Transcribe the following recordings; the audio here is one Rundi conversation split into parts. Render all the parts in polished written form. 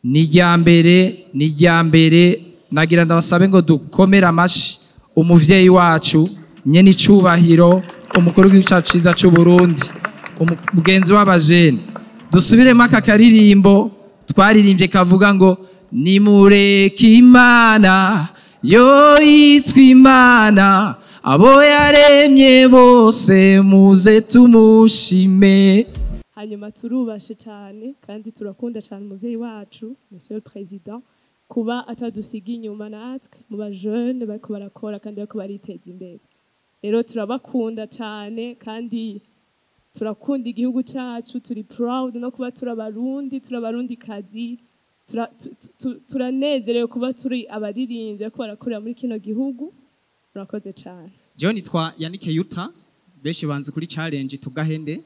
Ni irya mbere nagira ndabasabe ngo dukomere amashi umuvyeyi wacu nyene icubahiro umukuru w'igihugu cacu ciza c'u Burundi, umugenzi w'abajene. Dusubiremo aka karirimbo twaririmbye kavuga ngo nimureke Imana yo yitwa Imana, abo yaremye bose muze tumushime. Hanyuma turubashe cyane kandi turakunda cyane umuvyeyi wacu Monsieur le Président, kuba atadusiga inyuma natwe mu ba jeune bariko barakora kandi bariko bariteza imbere. Rero turabakunda cyane kandi turakunda igihugu cyacu, turi proud no kuba turabarundi, turabarundi kazi, turanezerewe kuba turi abaririmbyi bariko barakorera muri kino gihugu. Murakoze cyane. Jewe nitwa Yannick Yuta, benshi banzi kuri challenge tugahende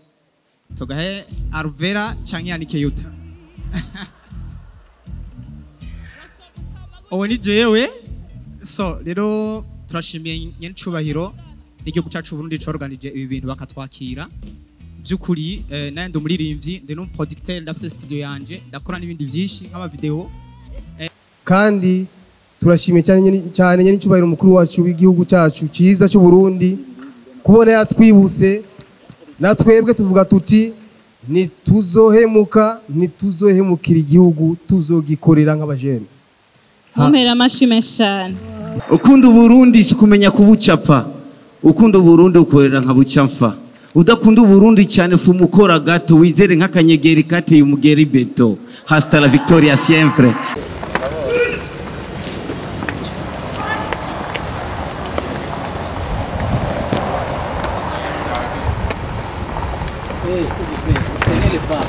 tugahe Alvera canke Yannick Yuta. Owo ni jewe. So rero turashimiye nyene cubahiro n'igihugu cacu Burundi corganije ibi bintu bakatwakira. Byukuri naye ndi umuririmbyi, ndi n'umuproducteur, ndafise studio yanje, ndakora n'ibindi byinshi nk'ama video. Kandi turashimiye cyane cyane nyene cubahiro umukuru wacu w'igihugu cacu ciza cy'u Burundi kubona yatwibuse, natwebwe tuvuga tuti ntituzohemuka, ntituzohemukira igihugu, tuzogikorera nk'abajene. Mumpera amashi menshi cyane. Ukunda Burundi si kumenya kubucapa, ukunda Burundi ukorera nka bucamfa. Udakunda Burundi cyane fumukora gato, wizere nk'akanyegeri kateye umugeri beto. Hasta la victoria siempre. S'il vous plaît, tenez les pas.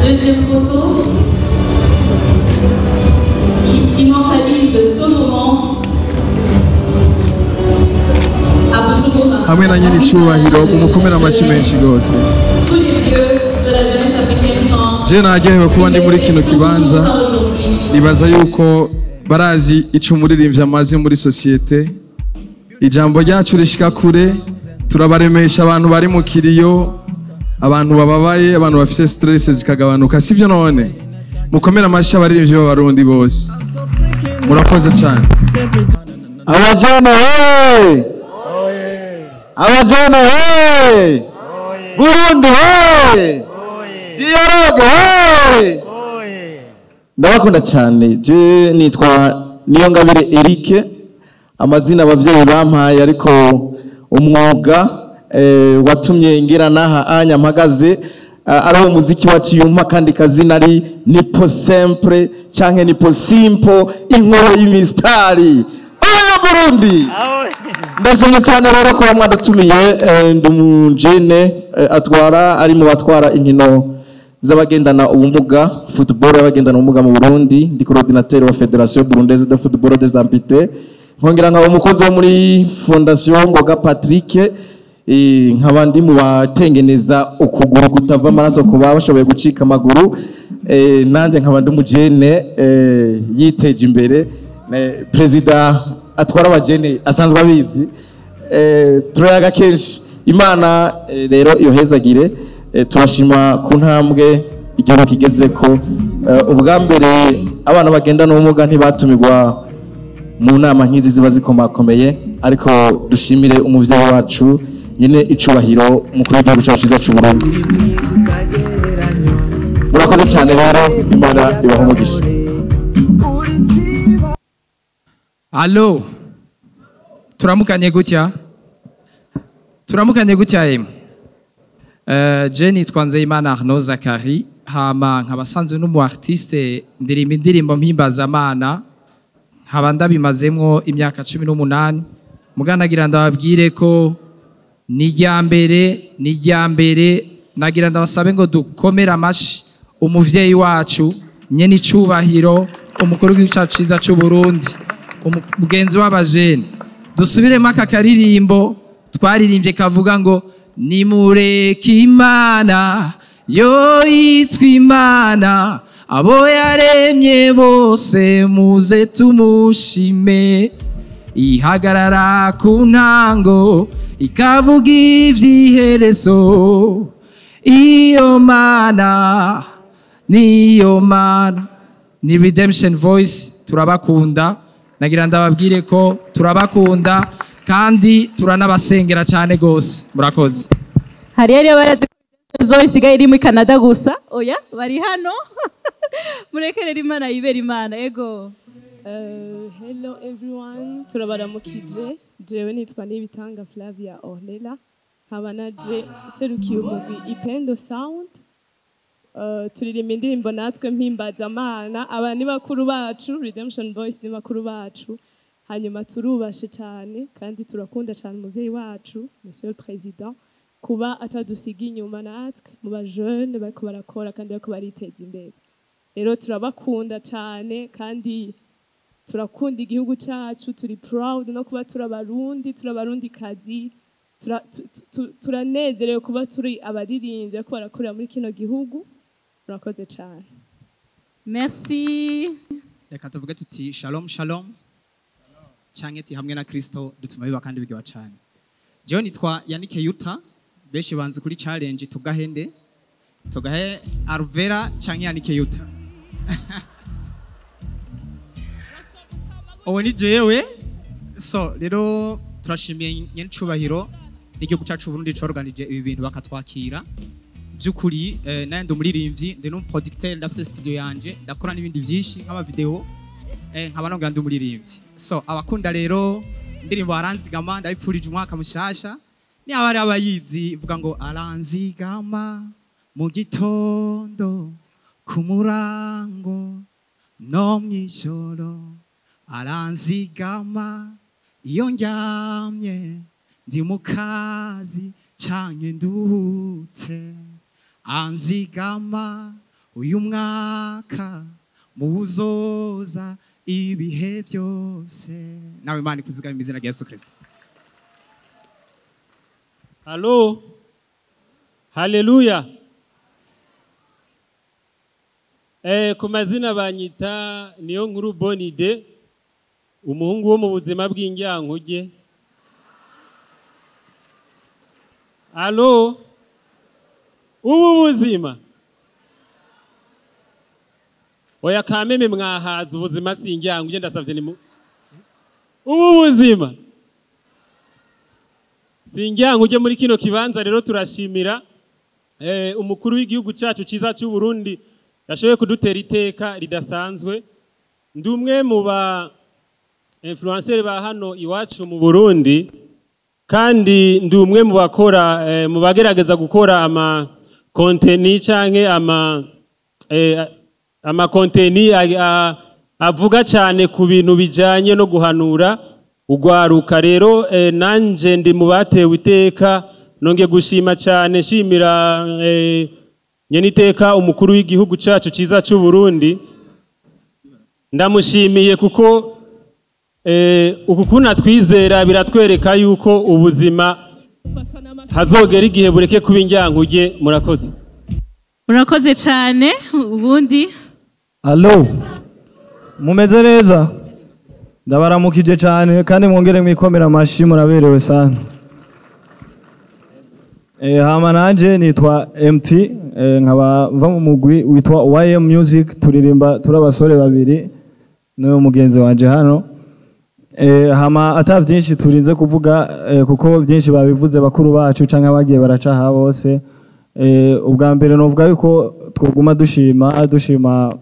Deuxième photo. Hamwe na nyene icubahiro, mumukomere amashyi menshi gose. Je naryohewe kuba ndi muri kino kibanza. Nibaza yuko barazi ico umuririmbyi amaze muri société. Ijambo ryacu rishika kure, turabaremesha abantu bari mu kiriyo, abantu bababaye, abantu bafise stress zikagabanuka, sivyo? None mukomere amashyi abaririmbyi b'Abarundi bose, murakoze cyane. Abajene hey! Abajene hey! Burundi hey! Dialogue hey! Ndabakunda cyane. Je nitwa Niyongabire Eric, amazina abavyeyi bampaye, ariko umwuga watumye ngira naha anya mpagaze ari umuziki wacu. Yumpa kandi kazina ari Nipo Sempre canke Nipo Simple, inkoro y'imistari. Oya Burundi! Ndashimye cyane rero kuba mwadutumiye. Ndi umujene atwara, ari mu batwara inkino z'abagendana ubumuga, football y'abagendana ubumuga mu Burundi. Ndi coordinateur wa Fédération Burundaise de Football des Amputés, nkongera nkaba umukozi wo muri Fondation Ngoga Patrick, nkaba ndi mu batengeneza ukuguru kutava amaraso ku baba bashoboye gucika amaguru. Nanjye nkaba ndi umujene yiteje imbere. Perezida atwara abajene asanzwe abizi, turayaga kenshi. Imana rero yohezagire. Turashima ku ntambwe igihugu kigeze ko. Ubwa mbere abana bagendana ubumuga ntibatumirwa mu nama nk'izi ziba zikomakomeye, ariko dushimire umuvyeyi wacu nyine icubahiro umukuru w'igihugu cyacu cyiza cy'u Burundi. Murakoze cyane rero, Imana ibahe umugisha. Allo, turamukanye gutya, turamukanye gutya yemwe. Je nitwa Nzeyimana Arnaud Zakari, hama nkaba asanzwe n'umu artiste, ndirimba indirimbo mpimbazamana, nkaba ndabimazemwo imyaka 18. Muganagira ndababwire ko ni irya mbere, ni irya mbere. Nagira ndabasabe ngo dukomere amashi umuvyeyi wacu nyene icubahiro umukuru w'igihugu cyacu cyiza cy'u Burundi, umugenzi w'abajene. Dusubiremo aka karirimbo twaririmbye kavuga ngo: "Nimureke Imana yo yitwa Imana, abo yaremye bose muze tumushime, ihagarara ku ntango ikavuga ivy'iherezo, iyo Mana niyo Mana." Ni Redemption Voice, turabakunda. Nagira ndababwire ko turabakunda kandi turanabasengera cyane gose. Murakoze. Hari yari barazi ko zo isigaye iri muri Canada gusa. Oya, bari hano. Mureke rero Imana yibera Imana. Ego. Hello everyone, turabaramukije. Jewe nitwa Nibitanga Flavia Ornella, nkaba naje serukiye umugwi Ipendo Sound. Turirimba indirimbo natwe mpimbazamana. Aba ni bakuru bacu, Redemption Voice ni bakuru bacu. Hanyuma turubashe cyane kandi turakunda cyane umuvyeyi wacu Monsieur le Président, kuba atadusiga inyuma natwe mu ba jeune bariko barakora kandi bariko bariteza imbere. Rero turabakunda cyane kandi turakunda igihugu cyacu. Turi proud no kuba turi Abarundi, turi Abarundikazi. Turanezerewe kuba turi abaririmbyi bariko barakorera muri kino gihugu. Murakoze cyane. Merci. Reka tuvuge tuti shalom shalom, canke ti hamwe na Kristo dutuma biba kandi bigiwa cane. Jewe nitwa Yannick Yuta, benshi banzi kuri challenge tugahende tugahe Arvera canke Yannick Yuta. Uwo ni jewe. So rero turashimiye nyencubahiro n'igihugu cyacu Burundi corganije ibi bintu bakatwakira. By'ukuri naye ndi umuririmbyi, ndi n'umuproducteur, ndafise studio yanje, ndakora n'ibindi byinshi nk'ama video, nkaba nongera ndi umuririmbyi. So abakunda rero indirimbo "Aranzigama", ndabipfurije umwaka mushasha. Ni abari abayizi vuga ngo: "Aranzigama mu gitondo, ku murango no mw'ijoro, aranzigama iyo ndyamye, ndi mu kazi canke nduhutse, anzigama uyu mwaka muzoza ibihe byose." Nawe Imana ikuzigama izina rya Yesu Kristo. Halo, haleluya. Ku mazina banyita niyo nkuru Bonide, umuhungu wo mu buzima bw'injyankuge. Halo, ubu buzima oya kameme mwahaza ubuzima si injyankuge, ndasavye ni ubu buzima sinjyankuge. Muri kino kibanza rero turashimira umukuru w'igihugu cyacu cyiza cy'u Burundi yashoboye kudutera iteka ridasanzwe. Ndi umwe mu ba influencer ba hano iwacu mu Burundi, kandi ndi umwe mu bakora mu bagerageza gukora ama contenu canke ama contenu avuga cyane ku bintu bijanye no guhanura ugwaruka. Rero nanje ndi mu batewe iteka, nonge gushima cyane, nshimira nyeniteka umukuru w'igihugu cyacu cyiza cy'u Burundi. Ndamushimiye kuko uku kuna twizera biratwereka yuko ubuzima hazogera igihe bureke kuba injyankuge. Murakoze. Murakoze cyane. Ubundi Allo, mumeze neza? Ndabaramukije cyane kandi mwongere mwikomera amashi, muraberewe sana. Hama nanje nitwa MT, nkaba mva mu mugwi witwa YM Music, turirimba turi abasore babiri n'uyu mugenzi wanje hano. Hama ata vyinshi turinze kuvuga, kuko vyinshi babivuze bakuru bacu canke abagiye baraca bose. Ubwa mbere novuga yuko twoguma dushima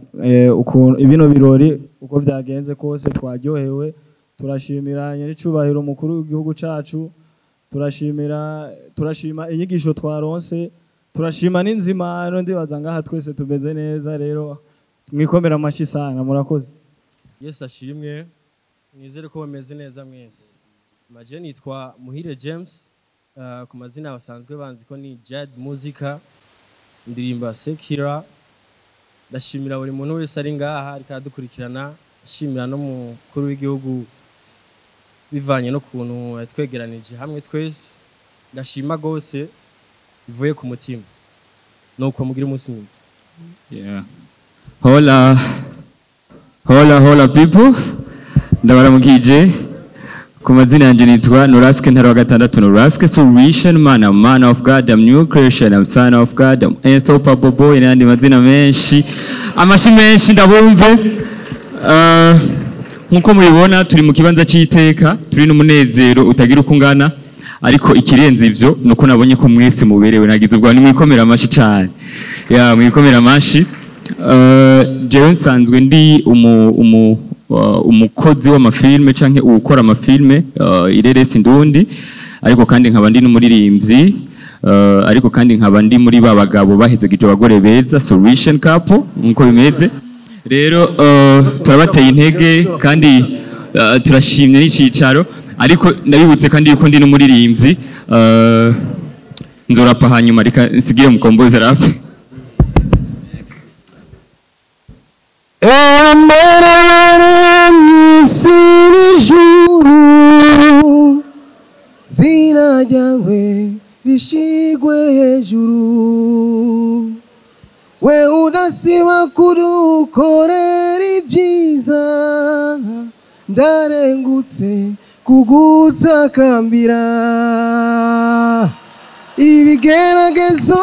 ukuntu ibino birori uko vyagenze kose, twaryohewe. Turashimira nyiricubahiro mukuru w'igihugu cacu, turashima inyigisho twaronse, turashima n'inzimano. Ndibaza ngaha twese tumeze neza, rero mwikomera amashi sana, murakoze. Yesu ashimwe, mwizere ko bameze neza mwese. Maje nitwa Muhire James, ku mazina basanzwe banzi ko ni Jad Muzika, ndirimba Sekira. Ndashimira buri muntu wese ari ngaha ariko aradukurikirana, ashimira no mukuru w'igihugu bivanye no kuntu yatwegeranije hamwe twese. Ndashima gose bivuye ku mutima, nuko mugira umunsi mwiza. Yeah. Hola. Hola, hola people. Ndabaramukije. Ku mazina yanje nitwa Noraske Ntara wa gatandatu, Noraske Solution Man, I'm man of God, I'm new creation, I'm son of God, I'm unstoppable boy, n'andi mazina menshi. Amashi menshi ndabumve. Nkuko mubibona turi mu kibanza cy'iteka, turi n'umunezero utagira uko ungana, ariko ikirenze ivyo nuko nabonye ko mwese muberewe, nagize ubwo ni mwikomera amashi cyane. Ya mwikomera amashi. Jewe nsanzwe ndi umukozi w'amafilme canke ukora amafilme, ireresi ndundi, ariko kandi nkaba ndi n'umuririmbyi, ariko kandi nkaba ndi muri ba bagabo bahezegije abagore beza, Solution Couple nkuko bimeze. Rero turabateye intege kandi turashimye n'icicaro, ariko ndabibutse kandi yuko ndi n'umuririmbyi, nzorapa hanyuma reka nsigire mukomboze rap. Ijuru zina ryawe rishigwe hejuru, we udasiba kudukorera ibyiza, ndarengutse kugutakambira. Ibigeragezo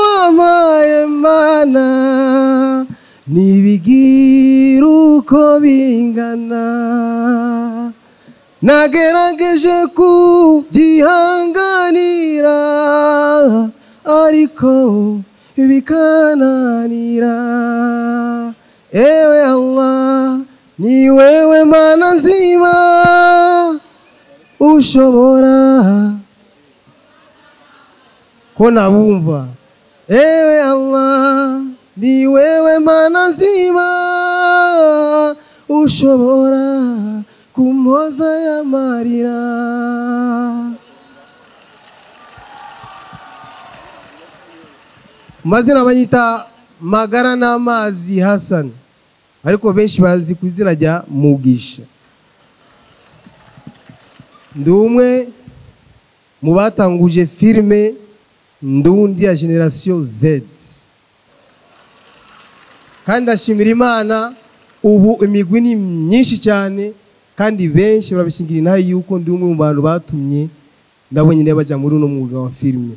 wampaye Mana nibigira uko bingana, nagerageje kubyihanganira ariko bikananira. Ewe Allah, ni wewe Mana nzima ushobora ko nabumva. Ewe Allah, ni wewe Mana nzima ushobora kumpoza y'amarira. Mazina banyita Magara n'Amazi Hassan, ariko benshi bazi ku izina rya Mugisha. Ndi umwe mu batanguje filme ndundi ya Generation Z. Kandi ndashimira Imana, ubu imigwi ni myinshi cyane kandi benshi barabishingira intahe yuko ndi umwe mu bantu batumye nabo nyine baja muri uno mwuga wa filme.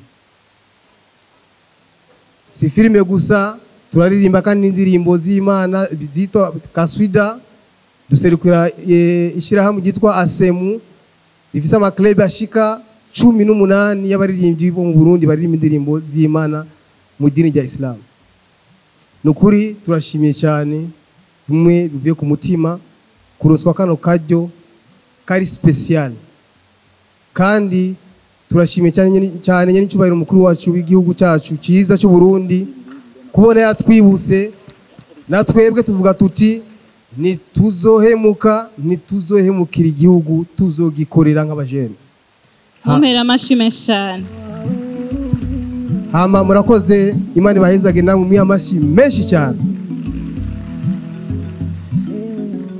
Si filme gusa, turaririmba kandi n'indirimbo z'Imana zitwa Kaswida. Duserukira ishyirahamwe ryitwa Asemu rifise amaklub ashika 18 y'abaririmbyi bo mu Burundi baririmba indirimbo z'Imana mu dini rya Islam. Nukuri turashimiye cyane bimwe bivuye ku mutima kuroswa kano karyo kari special, kandi turashimiye cyane cyane nyene cyubahiro umukuru wacu w'igihugu cyacu cyiza cy'u Burundi kubona yatwibuse. Natwebwe tuvuga tuti ntituzohemuka, ntituzohemukira igihugu, tuzogikorera nk'abajene. Mumpera amashi menshi cyane. Hama murakoze, Imana ibahezage namwe mwiha amashi menshi cyane.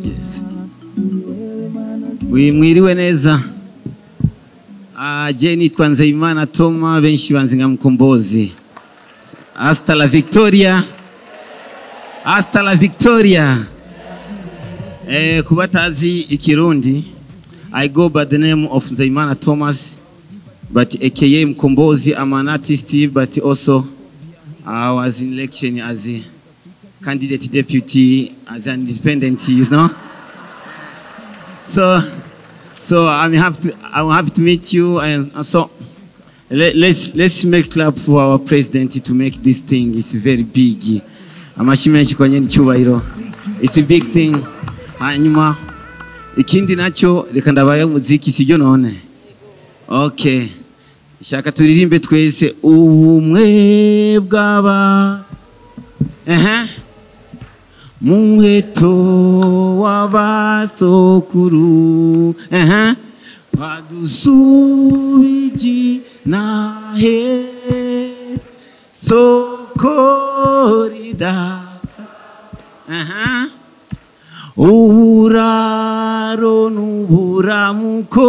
Yes. Oui, mwiriwe neza. Je nitwa Nzeyimana Toma, benshi banzi nka Mkombozi. Hasta la victoria. Hasta la victoria. Kubatazi ikirundi, I go by the name of Nzeyimana Thomas, but aka Mkombozi. I'm an artist, but also I was in election as a candidate deputy, as an independent, you know. So I'm happy to meet you, and so let's make clap for our president to make this thing. It's very big. Amashi menshi kwa nyene cyubahiro. It's a big thing. Hanyuma ikindi nacyo reka ndabaye umuziki, sibyo none? Okay, shaka turirimbe twese ubumwe bw'aba muheto w'abasokuru badusubiji nahe sokorida uburaro n'uburamuko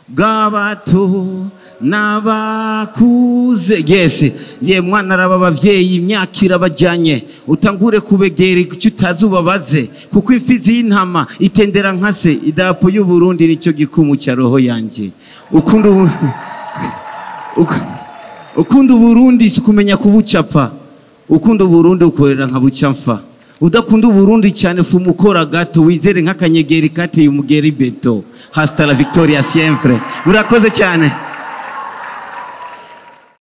bw'abato n'abakuze. Yes, ye mwana araba abavyeyi imyaka irabajyanye, utangure kubegera icyo utazi ubabaze, kuko imfizi y'intama itendera nka se. Idarapo y'u Burundi nicyo gikumu cya roho yanjye. Ukunda Burundi si kumenya kubucapa, ukunda Burundi ukorera nka bucamfa. Udakunda Burundi cyane fumukora gato, wizere nk'akanyegeri kateye umugeri beto. Hasta la victoria siempre. Murakoze cyane.